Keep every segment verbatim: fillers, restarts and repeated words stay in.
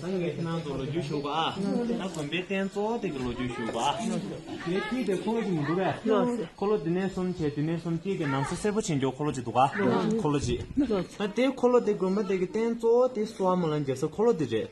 ད་ངས་ཁྱེད་རང་ཚོ་ལོ་རྒྱུས་ཞུ་ག་ཨ། ད་དགོན་པའི་རྟེན་གཙོ་བོ་དེ་གི་ལོ་རྒྱུས་ཞུ་ག་ཨ། དེ་དཀྱིལ་དེ་འཁོར་ལོ་ཅིག་མི་འདུག་གས། འཁོར་ལོ་དེ་ནས་གསུམ་བྱས་དེ་ནས་གསུམ་དཀྱིལ་གི་ནང་ས་སེར་པོ་ཆེན་པོ་འཁོར་ལོ་ཅིག་འདུག་ག་འཁོར་ལོ་ཅིག་ད་དེ་འཁོར་ལོ་དེ་དགོན་པ་དེ་གི་རྟེན་གཙོ་བོ་དེ་གསོལ་བ་སྨོན་ལམ་རྒྱབ་ས་འཁོར་ལོ་དེ་རེད།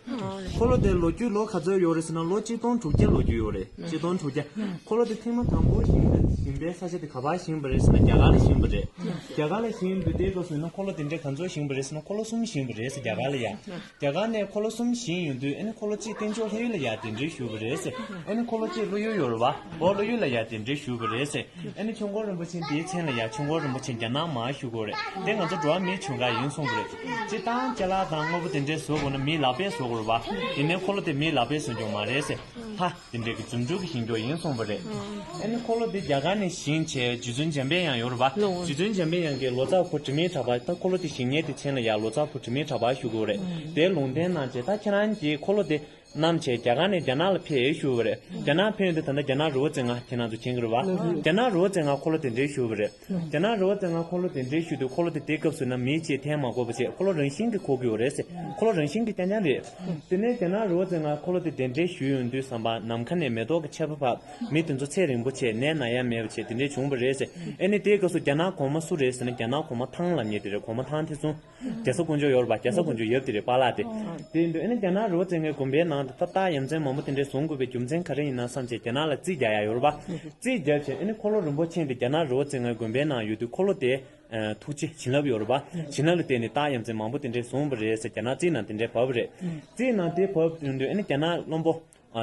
འཁོར་ལོ་དེ་ལོ་རྒྱུས་ལོ་ག་ཚོད་ཡོད་རེད་ཟེར་ན་ལོ་གཅིག་སྟོང་དྲུག་བརྒྱ་ལོ་རྒྱུས་ཡོད་རེད། གཅིག་སྟོང་དྲུག་བརྒྱ། འཁོར་ལོ་དེ་ཐེངས་མ་དང་པོ་བཞེངས་པའི་བཞེངས་པའི་ས་ཆ་དེ་ག་པར་བཞེངས་པ་རེད་ཟེར་ན་རྒྱ་གར་ལ་བཞེངས་པ་རེད། རྒྱ་གར་ལ་བཞེངས་དུས་དེའི་སྐབས་སུ་ཡིན་ན་འཁོར་ལོ་དེ་འདྲའི་ག་ཚོད་བཞེངས་པ་རེད་ཟེར་ན་འཁོར་ལོ་གསུམ་བཞེངས་པ་རེད་ཟེར་རྒྱ་གར་ལ་ཡ། རྒྱ་གར་ནས་འཁོར་ལོ་གསུམ་བཞེངས་ཡོང་དུས་ཨ་ནི་འཁོར་ལོ་གཅིག་བསྟན་འབྱུང་ལྷ་ཡུལ་ལ་ཡ་གདན་འདྲེན་ཞུས་པ་རེད་ཟེར། ཨ་ནི་འཁོར་ལོ་གཅིག་ཀླུ་ཡུལ་ཡོད་རེད་བ། འོ་ཀླུ་ཡུལ་ལ་ཡ་གདན་འདྲེན་ཞུས་པ་རེད་ཟེར། ཨ་ནི་ཆོས་འཁོར་རིན་པོ་ཆེ་དེའི་མཚན་ལ་ཡ་ཆོས་འཁོར་རིན་པོ་ཆེ་རྒྱ་ནག་མར་བཞུགས་དགོས་རེད། དེ་ང་ཚོ་འགྲོ་བ་མིའི་བྱུང་ཁ་ཡིན་གསུངས་པ་རེད། སྤྱིར་བཏང་ཅ་ལག་དང་དངོས་པོ་དེ་འདྲས་བཟོ་དགོས་ན་མིའི་ལག་པས་བཟོ་དགོས་རེད་བ། ཡིན་ནའི་འཁོར་ལོ་དེ་མིའི་ལག་པས་བཟོ་མྱོང་མ་རེད་ཟེར། ལྷ་དེ་འདྲས་ཀྱི་རྫུ་འཕྲུལ་གྱི་ཞིང་ཁྱོགས་ཡིན་གསུངས་པ་རེད། ཨ་ནི་འཁོར་ལོ་དེ་རྒྱ་གར་ནས་བཞེངས་བྱས་རྗེ་བཙུན་འཇམ་པའི་དབྱངས་ཡོད་རེད་བ། རྗེ་བཙུན་འཇམ་པའི་དབྱངས་ཀྱིས་ལོ་ཙཱ་བུ་དྲི་མེད་གྲགས་པ། ད་འཁོར་ལོ་དེ་བཞེངས་མཁན་དེ་མཚན་ལ་ཡ་ལོ་ཙཱ་བུ་དྲི་མེད་གྲགས་པ་ཞུ་དགོས་རེད། དེའི་ལུང་བསྟན་གནང་བྱས་ད་ཁྱེད་རང་གིས་འཁོར་ལོ་དེ་བསྣམས་བྱས་རྒྱ་གར་ནས་རྒྱ་ནག་ལ་ཕེབས་ཞུས་པ་རེད། རྒྱ་ནག་ཕེབས་ཡོང་དུས་ད་ལྟ་རྒྱ་ནག་རི་བོ་རྩེ་ལྔ་ཁྱེད་རང་ཚོ་མཁྱེན་གྱི་རེད་བ། རྒྱ་ནག་རི་བོ་རྩེ་ལྔ་འཁོར་ལོ་དེ་འདྲའི་བཞུགས་པ་རེད། རྒྱ་ནག་རི་བོ་རྩེ་ལྔ་འཁོར་ལོ་དེ་འདྲའི་བཞུགས་དུས་འཁོར་ལོ་དེ་དེའི་སྐབས་སུ་ན་མིའི་ཆེད་འཐེན་མ་དགོས་པ་བྱས་འཁོར་ལོ་རང་བཞིན་གྱིས་འཁོར་གྱི་ཡོད་རེད་ཟེར། འཁོར་ལོ་རང་བཞིན་གྱིས་རྐྱང་རྐྱང་རེད། དེ་ནས་རྒྱ་ནག་རི་བོ་རྩེ་ལྔ་འཁོར་ལོ་དེ་གདན་འདྲེན་ཞུས་ཡོང་དུས་ཙམ་པ་ནམ་མཁའ་ནས་མེ་ཏོག་གི་ཆར་པ་བབས། མི་དེ་ཚོ་ཚེ་རིང་པོ་བྱས་ནད་ན་ཡ་མེད་པ་བྱས་དེ་འདྲས་བྱུང་བ་རེད་ཟེར། ཨེ་ནི་དེའི་སྐབས་སུ་རྒྱ་ནག་གོང་མ་སུ་རེད་ཟེར་ན་རྒྱ་ནག་གོང་མ་ཐང་ལབ་མཁན་དེ་རེད། གོང་མ་ཐང་ཐེ་ཚོང་། རྒྱ་བཟའ་དཀོན་མཆོག་ཡོད་རེད་པ། རྒྱ་བཟའ་དཀོན་མཆོག་ཡབ་དེ་རེད་པཱ་ལགས་དེ། དེ་ཡིན་དུས་ཨ་ནི་རྒྱ་ནག་རི་བོ་རྩེ་ལྔའི་དགོན་པའི་ནང་དུ་ད་རྟགས་ཡ་མཚན་མང་པོ་དེ་འདྲའི་བཟུང་དགོས་པའི་རྒྱུ་མཚན་ག་རེ་ཡིན་ན་བསམ་བྱས་རྒྱ་ནག་ལ་རྩིས་རྒྱག་ཡ་ཡོད་རེད་པ། རྩིས་རྒྱབ་བྱས་ཨ་ནི་འཁོར་ལོ་རིན་པོ་ཆེ་འདི་རྒྱ་ནག་རི་བོ་རྩེ་ལྔའི་དགོན་པའི་ནང་ཡོད་དུས་འཁོར་ལོ་དེ་ཐུགས་རྗེ་བྱིན་རླབས་ཡོད་རེད་པ། བྱིན་རླབས་ལ་བརྟེན་ནས་རྟགས་ཡ་མཚན་མང་པོ་དེ་འདྲའི་བཟུང་བ་རེད་ཟེར་རྒྱ་ནག་རྩིས་ནང་དེ་འདྲའི་བབས་པ་རེད། རྩིས་ནང་དེ་བབས་ཡོང་དུས་ཨ་ནི་རྒྱ་ནག་བློན་པོ།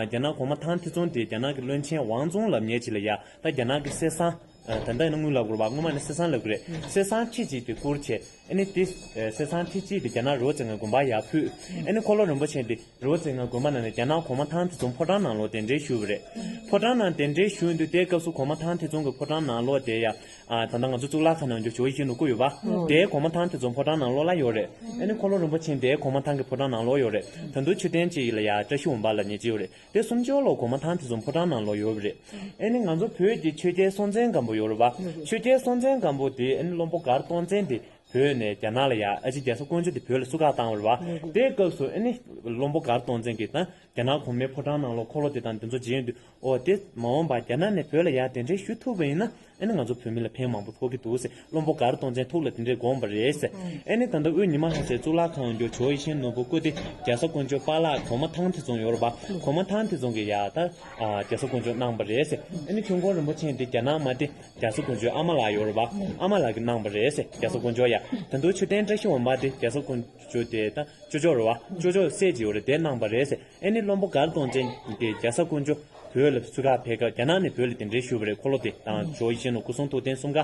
རྒྱ་ནག་གོང་མ་ཐང་ཐེ་ཚོང་དེ་རྒྱ་ནག་གི་བློན་ཆེན་ཝང་ཙུང་ལབ་མཁན་ཅིག་ལ་ཡ་ད་རྒྱ་ནག་གི་གསེར་སྲང་། ད་ལྟ་ཡིན་ན་དངུལ་ལབ་དགོས་རེད་པ། སྔོན་མ་ནི་གསེར་སྲང་ལབ་ཀྱི་རེད། གསེར་སྲང་ཁྲི་གཅིག་དེ་བསྐུར་བྱས། ཨ་ནི་དེ་གསེར་སྲང་ཁྲི་གཅིག་དེ་རྒྱ་ནག་རི་བོ་རྩེ་ལྔའི་དགོན་པར་ཡར་ཕུལ། ཨ་ནི་འཁོར་ལོ་རིན་པོ་ཆེ་འདི་རི་བོ་རྩེ་ལྔའི་དགོན་པ་ནང་ནས་རྒྱ་ནག་གོང་མ་ཐང་ཐེ་ཚོང་ཕོ་བྲང་ནང་ལོགས་གདན་འདྲེན་ཞུས་པ་རེད། ཕོ་བྲང་ནང་གདན་འདྲེན་ཞུས་དུས་དེའི་སྐབས་སུ་གོང་མ་ཐང་ཐེ་ཚོང་གི་ཕོ་བྲང་ནང་ལོགས་དེ་ཡ། ད་ལྟ་ང་ཚོ་གཙུག་ལག་ཁང་ནང་འཇོག་ཇོ་བོ་ཡིད་བཞིན་ནོར་བུ་ཡོད་པ། དེའི་གོང་མ་ཐང་ཐེ་ཚོང་ཕོ་བྲང་ནང་ལོགས་ལ་ཡོད་རེད། ཨ་ནི་འཁོར་ལོ་རིན་པོ་ཆེ་དེའི་གོང་མ་ཐང་གི་ཕོ་བྲང་ནང་ལོགས་ཡོད་རེད། ད་དུང་མཆོད་རྟེན་གཅིག་ལ་ཡ་བཀྲ་ཤིས་འོད་འབར་ལབ་མཁན་གཅིག་ཡོད་རེད། དེ་གསུམ་ཆོས་ལོ་གོང་མ་ཐང་ཐེ་ཚོང་ཕོ་བྲང་ནང་ལོགས་ཡོད་པ་རེད། ཨ་ནི་ང་ཚོ་བོད་ཀྱི་ཆོས་རྒྱལ་སྲོང་བཙན་སྒམ་པོ་ཡོད་རེད་པ། ཆོས་རྒྱལ་སྲོང་བཙན་སྒམ་པོ་དེ་ཨ་ནི་བློན་པོ་མགར་སྟོང་བཙན་དེ་བོད་ནས་རྒྱ་ནག་ལ་ཡ་ཨ་ཅེ་རྒྱ་བཟའ་དཀོན་མཆོག་དེ་བོད་ལ་བཙུགས་ཁ་བཏང་བ་རེད་པ། དེའི་སྐབས་སུ་ཨ་ནི་བློན་པོ་མགར་སྟོང་བཙན་གྱིས་ད་རྒྱ་ནག་གོང་མའི་ཕོ་བྲང་ནང་ལོགས་འཁོར་ལོ་དེ་དང་དེ་ཚོ་མཇལ་ཡོང་དུས་ཨོ་དེ་མ་འོངས་པར་རྒྱ་ནག་ནས་བོད་ལ་ཡ་གདན་འདྲེན་ཞུ་ཐུབ་པ་ཡིན་ན། ཨ་ནི་ང་ཚོ་བོད་མི་ལ་ཕན་མང་པོ་ཐོགས་ཀྱི་འདུག་ཟེར་བློན་པོ་མགར་སྟོང་བཙན་ཐུགས་ལ་དེ་འདྲའི་དགོངས་པ་རེད་ཟེར། ཨ་ནི་ད་ལྟ་དབུས་ཉི་མ་ལྷ་སའི་གཙུག་ལག་ཁང་འོག་ཇོ་བོ་ཡིད་བཞིན་ནོར་བུ་སྐུ་དེ་རྒྱ་བཟའ་དཀོན་མཆོག་པཱ་ལགས་གོང་མ་ཐང་ཐེ་ཚོང་ཡོད་རེད་པ། གོང་མ་ཐང་ཐེ་ཚོང་གིས་ཡ་ད་རྒྱ་བཟའ་དཀོན་མཆོག་གནང་པ་རེད་ཟེར། ཨ་ནི་ཆོས་འཁོར་རིན་པོ་ཆེ་འདི་རྒྱ་ནག་མ་དེ་རྒྱ་བཟའ་དཀོན་མཆོག་ཨ་མ་ལགས་ཡོད་རེད་པ། ཨ་མ་ལགས་ཀྱིས་གནང་པ་རེད་ཟེར་རྒྱ་བཟའ་དཀོན་མཆོག་ཡ། ད་དུང་མཆོད་རྟེན་བཀྲ་ཤིས་འོད་འབར་དེ་རྒྱ་བཟའ་དཀོན་མཆོག་དེ་ད་ཅོ་ཅོག་རེད་པ། ཅོ་ཅོག་སྲས་ཅིག་ཡོད་རེད་དེ་གནང་པ་རེད་ཟེར། ཨ་ནི་བློན་པོ་མགར་སྟོང་བཙན་གྱིས་རྒྱ་བཟའ་དཀོན་མཆོག་བོད་ལ་བཙུགས་ཁ་ཕེབས་སྐབས་རྒྱ་ནག་ནས་བོད་ལ་གདན་འདྲེན་ཞུས་པ་རེད། འཁོར་ལོ་དེ་དང་ཇོ་བོ་ཡིད་བཞིན་ནོར་བུ་སྐུ་གསུང་ཐུགས་རྟེན་གསུམ་ཀ་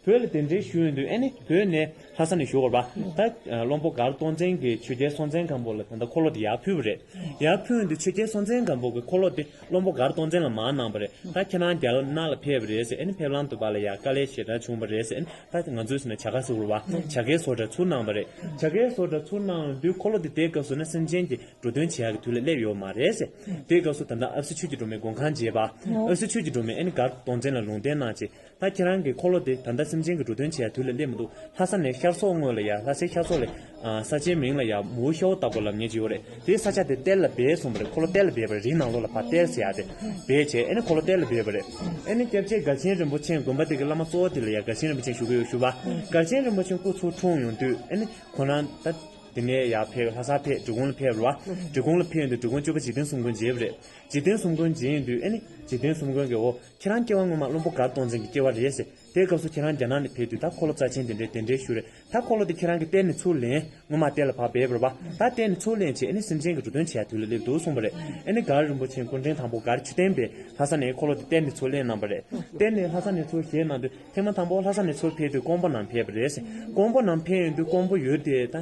བོད་ལ་གདན་འདྲེན་ཞུས་ཡོང་དུས་ཨ་ནི་བོད་ནས་ལྷ་ས་ནས་ཞུ་དགོས་རེད་པ། ད་བློན་པོ་མགར་སྟོང་བཙན་གྱིས་ཆོས་རྒྱལ་སྲོང་བཙན་སྒམ་པོ་ལ་ད་ལྟ་འཁོར་ལོ་དེ་ཡར་ཕུལ་བ་རེད། ཡར་ཕུལ་ཡོང་དུས་ཆོས་རྒྱལ་སྲོང་བཙན་སྒམ་པོ་གིས་འཁོར་ལོ་དེ་བློན་པོ་མགར་སྟོང་བཙན་ལ་མར་གནང་པ་རེད། ད་ཁྱེད་རང་རྒྱ་ནག་ལ་ཕེབས་པ་རེད་ཟེར། ཨ་ནི་ཕེབས་ལམ་དུ་བར་ལ་ཡ་དཀའ་ལས་ཞེ་དྲག་བྱུང་བ་རེད་ཟེར། ཨ་ནི་ད་ང་ཚོས་ཟེར་ན་བྱ་དགའ་ཟེར་དགོས་རེད་པ། བྱ་དགའི་བཟོ་གྲྭ་ཚུར་གནང་པ་རེད། བྱ་དགའི་བཟོ་གྲྭ་ཚུར་གནང་དུས་འཁོར་ལོ་དེ་དེའི་སྐབས་སུ་ན་སེམས་ཅན་གྱི་འགྲོ་དོན་བྱེད་ཡག་གི་དུས་ལ་སླེབས་ཡོད་མ་རེད་ཟེར། དེའི་སྐབས་སུ་ད་ལྟ་ཨ་བསེ་ཆོས་ཀྱི་སྒྲོན་མེས་མགོན་ཁང་མཇལ་བ། ཨ་བསེ་ཆོས་ཀྱི་སྒྲོན་མེས་ཨ་ནི་མགར་སྟོང་བཙན་ལ་ལུང་བསྟན་གནང་བྱས། ད་ཁྱེད་རང་གི་འཁོར་ལོ་དེ་ད་ལྟ་སེམས་ཅན་གྱི་འགྲོ་དོན་བྱེད་ཡག་དུས་ལ་སླེབས་མི་འདུག་ལྷ་ས་ནས་ཤར་ཕྱོགས་ངོས་ལ་ཡ་ལྷ་སའི་ཤར་ཕྱོགས་ལ་ས་ཆའི་མིང་ལ་ཡ་མུའུ་ཤའོ་ཏ་གོ་ལབ་མཁན་ཅིག་ཡོད་རེད། དེའི་ས་ཆ་དེ་གཏེར་ལ་སྦས་གསུངས་པ་རེད། འཁོར་ལོ་གཏེར་ལ་སྦས་པ་རེད། རིའི་ནང་ལོགས་ལ་ཕར་གཏེར་ཟེར་ཡག་དེ་སྦས་བྱས་ཨ་ནི་འཁོར་ལོ་གཏེར་ལ་སྦས་པ་རེད། ཨ་ནི་སྐྱབས་རྗེ་མགར་ཆེན་རིན་པོ་ཆེ་དགོན་པ་དེ་གི་བླ་མ་གཙོ་བོ་དེ་ལ་ཡ་མགར་ཆེན་རིན་པོ་ཆེ་ཞུ་གི་ཡོད་ཞུ་བ། མགར་ཆེན་རིན་པོ་ཆེ་སྐུ་ཚུར་འཁྲུངས་ཡོང་དུས་ཨ་ནི་ཁོ་རང་ད། དེ་ནས་ཡར་ཕེབས་ལྷ་སར་ཕེབས་འབྲི་གུང་ལ་ཕེབས་རེད་བ། འབྲི་གུང་ལ་ཕེབས་ཡོང་དུས་འབྲི་གུང་སྤྱི་པ་འཇིག་རྟེན་གསུམ་མགོན་མཇལ་བ་རེད། འཇིག་རྟེན་གསུམ་མགོན་མཇལ་ཡོང་དུས་ཨ་ནི་འཇིག་རྟེན་གསུམ་མགོན་གྱིས་འོ་ཁྱེད་རང་སྐྱེ་བ་སྔོན་མ་བློན་པོ་མགར་སྟོང་བཙན་གྱི་སྐྱེ་བ་རེད་ཟེར། དེའི་སྐབས་སུ་ཁྱེད་རང་རྒྱ་ནག་ནས་ཕེབས་དུས་ད་འཁོར་ལོ་རྩ་ཆེན་དེ་འདྲའི་གདན་འདྲེན་ཞུས་རེད། ད་འཁོར་ལོ་དེ་ཁྱེད་རང་གིས་གཏེར་ནས་ཚུར་ལེན། སྔོན་མ་གཏེར་ལ་ཕར་སྦས་པ་རེད་བ། ད་གཏེར་ནས་ཚུར་ལེན་བྱས་ཨ་ནི་སེམས་ཅན་གྱི་འགྲོ་དོན་བྱེད་ཡ་དུས་ལ་སླེབས་འདུག་གསུངས་པ་རེད། ཨ་ནི་མགར་རིན་པོ་ཆེ་སྐུ་ཕྲེང་དང་པོ་མགར་ཆོས་ལྡན་པས་ལྷ་ས་ནས་འཁོར་ལོ་དེ་གཏེར་ནས་ཚུར་ལེན་གནང་པ་རེད། གཏེར་ནས་ལྷ་ས་ནས་ཚུར་བཞེས་གནང་དུས། ཐེངས་མ་དང་པོ་ལྷ་ས་ནས་ཚུར་ཕེབས་དུས་ཀོང་པོ་ནང་ཕེབས་པ་རེད། ཀོང་པོ་ནང་ཕེབས་ཡོང་དུས་ཀོང་པོ་ཡུལ་དེ་ད་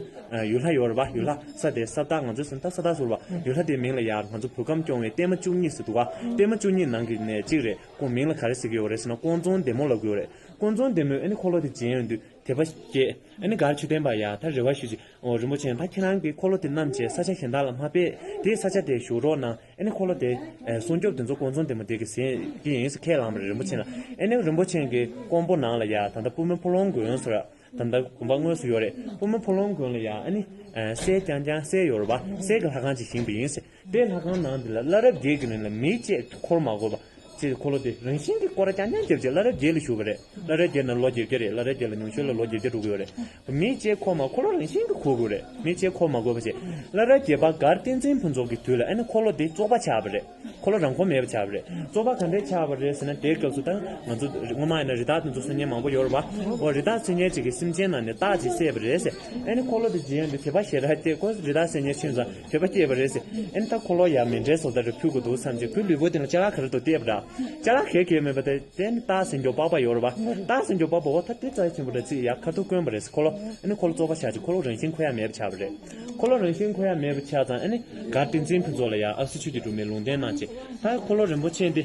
ཡུལ་ལྷ་ཡོད་རེད་བ། ཡུལ་ལྷ་ས་དེ་ས་བདག་ང་ཚོས་ཟེར་ན་ད་ས་བདག་ཟེར་བ། ཡུལ་ལྷ་དེའི་མིང་ལ་ཡ་ང་ཚོ་བོད་ཁམས་སྐྱོང་བའི་བརྟན་མ་བཅུ་གཉིས་ཟེར་འདུག་བ། བརྟན་མ་བཅུ་གཉིས་ནང་གི་ནས་གཅིག་རེད། ཁོང་མིང་ལ་ག་རེ་ཟེར་གྱི་ཡོད་རེད་ཟེར་ན་ཀོང་ཙོང་བདེ་མོ་ལབ་ཀྱི་ཡོད་རེད། ཀོང་ཙོང་བདེ་མོས་ཨ་ནི་འཁོར་ལོ་དེ་མཇལ་ཡོང་དུས་དད་པ་སྐྱེས། ཨ་ནི་མགར་ཆོས་ལྡན་པ་ཡ་ད་རེ་བ་ཞུས་ཤིག་ཨོ་རིན་པོ་ཆེ་ད་ཁྱེད་རང་གིས་འཁོར་ལོ་དེ་བསྣམས་བྱས་ས་ཆ་གཞན་དག་ལ་མ་ཕེབས་དེ་ས་ཆ་དེ་བཞུགས་རོགས་གནང་། ཨ་ནི་འཁོར་ལོ་དེ་ཨེ་སྲུང་སྐྱོབ་དེ་ཚོ་ཀོང་ཙོང་བདེ་མོ་དེ་གིས་ཟིན་གྱི་ཡིན་ཟེར་ཁས་བླངས་པ་རེད་རིན་པོ་ཆེ་ལ། ཨ་ནི་རིན་པོ་ཆེ་གིས་ཀོང་པོ་ནང་ལ་ཡ་ད་ལྟ་སྤུ་མེ་ཕོ་ལོང་དགོན་ཟེར། ད་ལྟ་དགོན་པ་དངོས་སུ་ཡོད་རེད། པུས་མོ་ཕུག་ལུང་དགོན་ལ་ཡ་ཨ་ནི་ཨ་སྲས་རྐྱང་རྐྱང་སྲས་ཡོད་རེད་པ། སྲས་ཀྱི་ལྷ་ཁང་ཅིག་བཞེངས་པ་ཡིན་ཟེར། དེ་ལྷ་ཁང་ནང་དེ་ལ་བླ་རབས་བརྒྱད་ཀྱི་རིང་ལ་མི་གཅིག་འཁོར་མ་དགོས་པ། ཅེས་འཁོར་ལོ་དེ་རང་བཞིན་གྱིས་སྐོར་ར་རྐྱང་རྐྱང་བརྒྱབ་རྗེས་བླ་རབས་བརྒྱད་ལ་བཞུགས་པ་རེད། བླ་རབས་བརྒྱད་ནང་ལོ་བརྒྱད་བརྒྱ་རེད། བླ་རབས་བརྒྱད་ལ་ཉུང་ཤོས་ལ་ལོ་བརྒྱད་བརྒྱ་འགྲོ་གི་ཡོད་རེད། མི་གཅིག་འཁོར་མ། འཁོར་ལོ་རང་བཞིན་གྱིས་འཁོར་དགོས་རེད། མི་གཅིག་འཁོར་མ་དགོས་པ་བྱས། བླ་རབས་བརྒྱད་པ་མགར་བསྟན་འཛིན་ཕུན་ཚོགས་ཀྱི་དུས་ལ་ཨ་ནི་འཁོར་ལོ་དེ་བཙོག་པ་ཆགས་པ་རེད། འཁོར་ལོ་རང་འཁོར་མེད་པ་ཆགས་པ་རེད། བཙོག་པ་ག་འདྲས་ཆགས་པ་རེད་ཟེར་ན། དེའི་སྐབས་སུ་ད་ང་ཚོ་སྔོན་མ་ཡིན་ན་རི་དྭགས་དེ་ཚོ་གསོད་མཁན་མང་པོ་ཡོད་རེད་པ། འོ་རི་དྭགས་གསོད་མཁན་ཅིག་གིས་སེམས་ཅན་ནང་ནས་སྟག་ཅིག་བསད་པ་རེད་ཟེར། ཨ་ནི་འཁོར་ལོ་དེ་བརྗེད་ཡོང་དུས་དད་པ་ཞེ་དྲག་སྐྱེས། ཁོ་རི་དྭགས་གསོད་མཁན་ཕྱིན་ཙང་དད་པ་སྐྱེས་པ་རེད་ཟེར། ཨ་ནི་ད་འཁོར་ལོ་ཡར་མེ་འདྲའི་བཟོ་ལྟ་རེ་ཕུལ་དགོས་འདུག་བསམ་བྱས་ཁོའི་ལུས་པོ་དེ་ལ་ཅ་ལག་ག་རེ་འདུག་བལྟས་པ་འདྲ། ཅ་ལག་གས་གས་མེད་པ་དེ། དེ་ནི་སྟག་ཟེར་མཁན་པགས་པ་ཡོད་རེད་པ། སྟག་ཟེར་མཁན་པགས་པ། འོ་ད་དེ་རྩ་ཆེན་པོ་འདྲ་ཅིག་ཡར་ཁ་ཐུག་བསྐོན་པ་རེད་ཟེར། འཁོར་ལོ་ཨ་ནི་འཁོར་ལོ་བཙོག་པ་ཆགས་ཅིག་འཁོར་ལོ་རང་བཞིན་འཁོར་ཡ་མེད་པ་ཆགས་པ་རེད། འཁོར་ལོ་རང་བཞིན་འཁོར་ཡ་མེད་པ་ཆགས་ཙང་། ཨ་ནི་མགར་བསྟན་འཛིན་ཕུན་ཚོགས་ལ་ཡ་ཨ་སི་ཆོས་ཀྱི་སྒྲོན་མེ་ལུང་བསྟན་གནང་བྱས། ད་འཁོར་ལོ་རིན་པོ་ཆེ་འདི་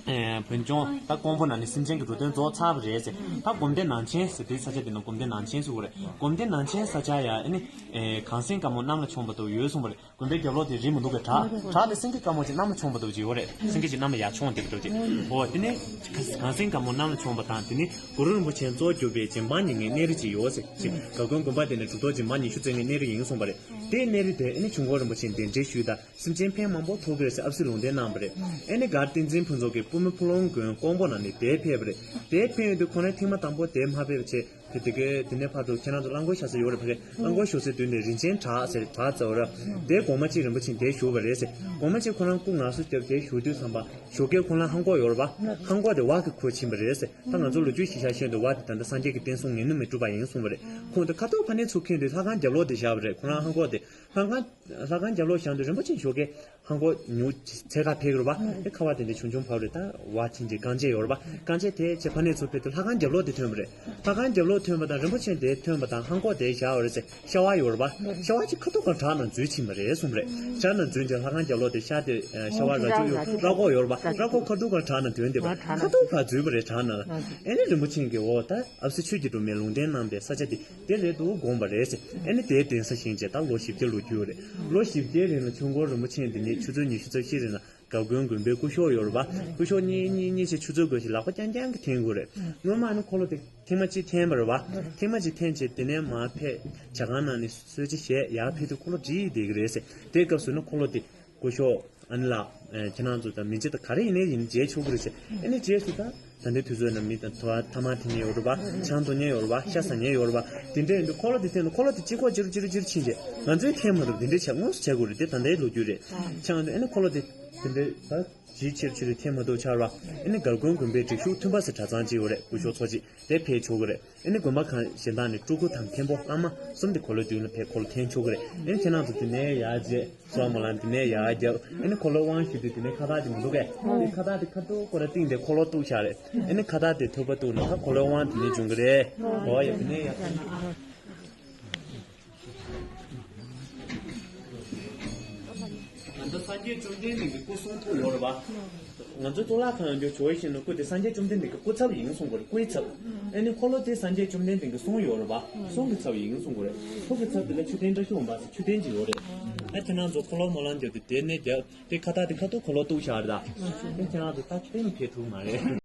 ཨེ་བོད་ལྗོངས་ད་ཀོང་པོ་ནང་ནས་སེམས་ཅན་གྱི་འགྲོ་དོན་རྫོགས་ཚར་བ་རེད་ཟེར། ད་སྒོམ་སྡེ་ནང་ཆེན་ཟེར། དེའི་ས་ཆ་དེ་ནང་སྒོམ་སྡེ་ནང་ཆེན་ཟེར་བ་རེད། སྒོམ་སྡེ་ནང་ཆེན་ས་ཆ་ཡ་ཨ་ནི་ཨེ་གངས་སེང་དཀར་མོ་གནམ་ལ་མཆོངས་པ་དང་ཡོད་གསུངས་པ་རེད། དགོན་པའི་རྒྱབ་ལོགས་དེ་རི་མི་འདུག་གས། བྲག་བྲག་དེ་སེང་གེ་དཀར་མོ་ཅིག་གནམ་ལ་མཆོངས་པ་འདུག་ཅིག་ཡོད་རེད། སེང་གེ་ཅིག་གནམ་ལ་ཡར་མཆོངས་བསྡད་པ་འདུག་ཅིག་འོ་དེ་ནས་གངས་སེང་དཀར་མོ་གནམ་ལ་མཆོངས་པ་དང་། དེ་ནས་གུ་རུ་རིན་པོ་ཆེ་རྫོགས་གྱུར་པའི་རྗེ་འབངས་ཉེར་ལྔའི་གནས་རི་ཅིག་ཡོད་ཟེར། ཅིག་ག་གོན་དགོན་པ་དེ་ནས་གྲུབ་ཐོབ་རྗེ་འབངས་ཉི་ཤུ་རྩ་ལྔའི་གནས་རི་ཡིན་གསུངས་པ་རེད། དེའི་གནས་རི་དེ་ཨ་ནི་ཆོས་འཁོར་རིན་པོ་ཆེ་གདན་འདྲེན་ཞུས་དང་སེམས་ཅན་ཕན་མང་པོ་ཐོགས་ཀྱི་རེད་ཟེར་ཨ་སི་ལུང་བསྟན་གནང་བ་རེད། ཨ་ནི་མགར་བསྟན་འཛིན་ཕུན་ཚོགས་ཀྱིས་པུས་མོ་ཕུག་ལུང་དགོན་ཀོང་པོ་ནང་ནས་དེར་ཕེབས་པ་རེད། དེར་ཕེབས་ཡོང་དུས་ཁོ་རང་ཐེངས་མ་དང་པོ་དེར་མ་ཕེབས་པ་བྱས། དེ་དེ་གའི་དེ་ནས་ཕར་དུ་ཁྱེད་རང་ཚོ་རླངས་འཁོར་བཞག་ས་ཡོད་རེད། ཕ་གི་རླངས་འཁོར་བཞུགས་སའི་མདུན་དེ་རིན་ཆེན་བྲག་ཟེར་བྲག་རྩ་བ་ར། དེའི་གོང་མ་གཅིག་རིན་པོ་ཆེ་དེར་བཞུགས་པ་རེད་ཟེར། གོང་མ་གཅིག་ཁོ་རང་སྐུ་ངལ་གསོ་བརྒྱབ་དེར་བཞུགས་དུས་ཙམ་པ་ཞོགས་ཀས་ཁོ་རང་ལྷམ་གོག་ཡོད་རེད་པ། ལྷམ་གོག་དེ་བ་གིས་ཁུར་ཕྱིན་པ་རེད་ཟེར། ད་ང་ཚོ་ལོ་རྒྱུས་ཤེས་བྱ་ཤེས་འདུག་བ་དེ་ད་ལྟ་སངས་རྒྱས་ཀྱི་བསྟན་སྲུང་ངལ་ནུས་མེད་སྒྲུབ་པ་ཡིན་གསུངས་པ་རེད། ཁོང་དེ་ཁ་ཐུག་ཕ་ནས་ཚུར་འཁྱེར་དུས་ལྷ་ཁང་རྒྱབ་ལོགས་དེ་བཞག་པ་རེད། ཁོ་རང་ལྷམ་གོག་དེ། ལྷ་ཁང་ལྷ་ཁང་རྒྱབ་ལོགས་བཞག་དུས་རིན་པོ་ཆེ་ཞོགས་ཀས་ལྷམ་གོག་ཉུལ་ཚེར་ཁ་ཕེབས་རེད་པ། ཨེ་ཁ་བ་དེ་འདྲ་ཆུང་ཆུང་ཕབ་རེད། ད་བ་ཕྱིན་རྗེས་རྐང་རྗེས་ཡོད་རེད་པ། རྐང་རྗེས་དེ་ཆེ་ཕ་ནས་ཚུར་ཕེབས་དུས་ལྷ་ཁང་རྒྱབ་ལོགས་དེ་ཐོན་པ་རེད། ལྷ་ཁང་རྒྱབ་ལོགས་ཐོན་པ་དང་རིན་པོ་ཆེ་དེ་ཐོན་པ་དང་ལྷམ་གོག་དེ་བཞག་པ་རེད་ཟེར། ཤ་བ་ཡོད་རེད་པ། ཤ་བ་ཅིག་ཁ་ཐུག་གང་བྲག་ནང་འཛུལ་ཕྱིན་པ་རེད་གསུངས་པ་རེད། བྲག་ནང་འཛུལ་རྗེས་ལྷ་ཁང་རྒྱབ་ལོགས་དེ་ཤ་དེ་ཤ་བ་རྭ་ཅོ་ཡོད། རྭ་ཁོག་ཡོད་རེད་པ། རྭ་ཁོག་ཁ་ཐུག་གང་བྲག་ནང་ཐོན་བསྡད་པ། ཁ་ཐུག་ཕར་འཛུལ་པ་རེད་བྲག་ནང་ལ། ཨེ་ནི་རིན་པོ་ཆེ་གིས་འོ་ད་ཨ་སི་ཆོས་ཀྱི་སྒྲོན་མེ་ལུང་བསྟན་གནང་པའི་ས་ཆ་དེ། དེ་རེད་འདུག་དགོངས་པ་རེད་ཟེར། ཨ་ནི་དེའི་གདན་ས་བཞེངས་རྗེས་ད་ལོ་བཞི་བརྒྱ་ལོ་རྒྱུས་རེད། ལོ་བཞི་བརྒྱའི་རིང་ལ་ཆོས་འཁོར་རིན་པོ་ཆེ་འདི་ནས་ཆུ་ཚོད་ཉི་ཤུ་རྩ་བཞི་རིང་ལ་ག་གོན་དགོན་པའི་སྐུ་ཞབས་ཡོད་རེད་པ། སྐུ་ཞབས་གཉིས་གཉིས་གཉིས་བྱས་ཆུ་ཚོད་དགོས་ཤིག་ལག་པ་རྐྱང་རྐྱང་གིས་འཐེན་དགོས་རེད། སྔོན་མ་ནི་འཁོར་ལོ་དེ་ཐེངས་མ་གཅིག་འཐེན་པ་རེད་པ། ཐེངས་མ་གཅིག་འཐེན་བྱས་དེ་ནས་མར་ཕེབས་ཇ་ཁང་ནང་ནས་གསོལ་ཇ་བཞེས་ཡར་ཕེབས་དུས་འཁོར་ལོ་འགྲིལ་བསྡད་ཀྱི་རེད་ཟེར། དེའི་སྐབས་སུ་ནི་འཁོར་ལོ་དེ། སྐུ་ཞབས་ཨ་ནི་ལགས། ཨེ་ཁྱེད་རང་ཚོ་ད་མི་རྗེ་ད་ག་རེ་ཡིན་ནའི་ཡིན་མཇལ་ཆོག་གི་རེད་ཟེར། ཨ་ནི་རྗེས་སུ་ད་ད་ལྟའི་དུས་ཚོད་ནང་མི་དང་ཐ་མག་འཐེན་མཁན་ཡོད་རེད་པ། ཆང་འཐུང་མཁན་ཡོད་རེད་པ། ཤ་ཟ་མཁན་ཡོད་རེད་པ། དེ་འདྲ་ཡིན་དུས་འཁོར་ལོ་དེ་འཐེན་དུས་འཁོར་ལོ་དེ་གཅིག་ཁོག་ཅིག་རུ་ཅིག་རུ་ཅིག་རུ་ཕྱིན་རྗེས་ང་ཚོས་འཐེན་མ་ཐུབ། དེ་འདྲ་བྱས་དངོས་སུ་བྱས་དགོས་རེད། དེ་ད་ལྟའི་ལོ་རྒྱུས་རེད། ཆང་དེ་ཨ་ནི་འཁོར་ལོ་དེ་དེ་འདྲ་ད་ཅིའི་ཕྱིར་ཕྱིར་འཐེན་མ་ཐུབ་ཆགས་རེད་པ། ཨ་ནི་སྒར་དགོན་དགོན་པའི་སྒྲིག་ཞུགས་མཐུན་པ་ཟེར་གྲྭ་ཚང་ཅིག་ཡོད་རེད། སྐུ་ཞབས་ཚོ་གཅིག་དེ་ཕེབས་ཆོག་གི་རེད། ཨ་ནི་དགོན་པ་གང་གཞན་དག་ནས་སྤྲུལ་སྐུ་དང་མཁན་པོ་བླ་མ་གསུམ་དེ་འཁོར་ལོའི་མདུན་ལ་ཕེབས་འཁོར་ལོ་འཐེན་ཆོག་གི་རེད། ཨ་ནི་ཁྱེད་རང་ཚོ་དེ་ནས་ཡར་རྗེས་སོ་མོ་ལ་དེ་ནས་ཡར་རྒྱབ། ཨ་ནི་འཁོར་ལོ་དབང་ཞུ་དུས་དེ་ནས་ཁ་བཏགས་ཅིག་མི་འདུག་གས། དེ་ཁ་བཏགས་དེ་ཁ་ཐུག་སྐོར་ར་བཏིང་སྟེ་འཁོར་ལོ་གཏུགས་བཞག་རེད། ཨ་ནི་ཁ་བཏགས་དེ་ཐུག་པ་གཏུགས་ན་ད་འཁོར་ལོའི་དབང་དེ་ནས་འབྱུང་གི་རེད། འོ་ཡ་དེ་ནས་ཡར་ཕེབས་ན། ང་ཚོ་སངས་རྒྱས་བཅོམ་ལྡན་འདས་ཀྱི་སྐུ་གསུང་ཐུགས་ཡོད་རེད་པ། ང་ཚོ་གཙུག་ལག་ཁང་ཡོད་རྒྱུ་ཇོ་བོ་ཡིད་བཞིན་ནོར་བུ་དེ་སངས་རྒྱས་བཅོམ་ལྡན་འདས་ཀྱི་སྐུ་ཚབ་ཡིན་གསུང་གི་རེད། སྐུའི་ཚབ། ཨ་ནི་འཁོར་ལོ་དེ་སངས་རྒྱས་བཅོམ་ལྡན་འདས་ཀྱི་གསུང་ཡོད་རེད་པ། གསུང་གི་ཚབ་ཡིན་གསུང་གི་རེད། ཐུགས་ཀྱི་ཚབ་དེ་ལ་མཆོད་རྟེན་བཀྲ་ཤིས་འོད་འབར་ཟེར་མཆོད་རྟེན་ཅིག་ཡོད་རེད། ཨ་ཁྱེད་རང་ཚོ་འཁོར་ལོ་སྨོན་ལམ་རྒྱབ་དུས་དེ་ནས་རྒྱབ་དེ་ཁ་བཏགས་དེ་ཁ་ཐུག་འཁོར་ལོ་གཏུགས་བཞག་རེད་ད། ཨ་ཁྱེད་རང་ཚོ་ད་ཁྱོད་ནི་ཕེབས་ཐུབ་མ་རེད།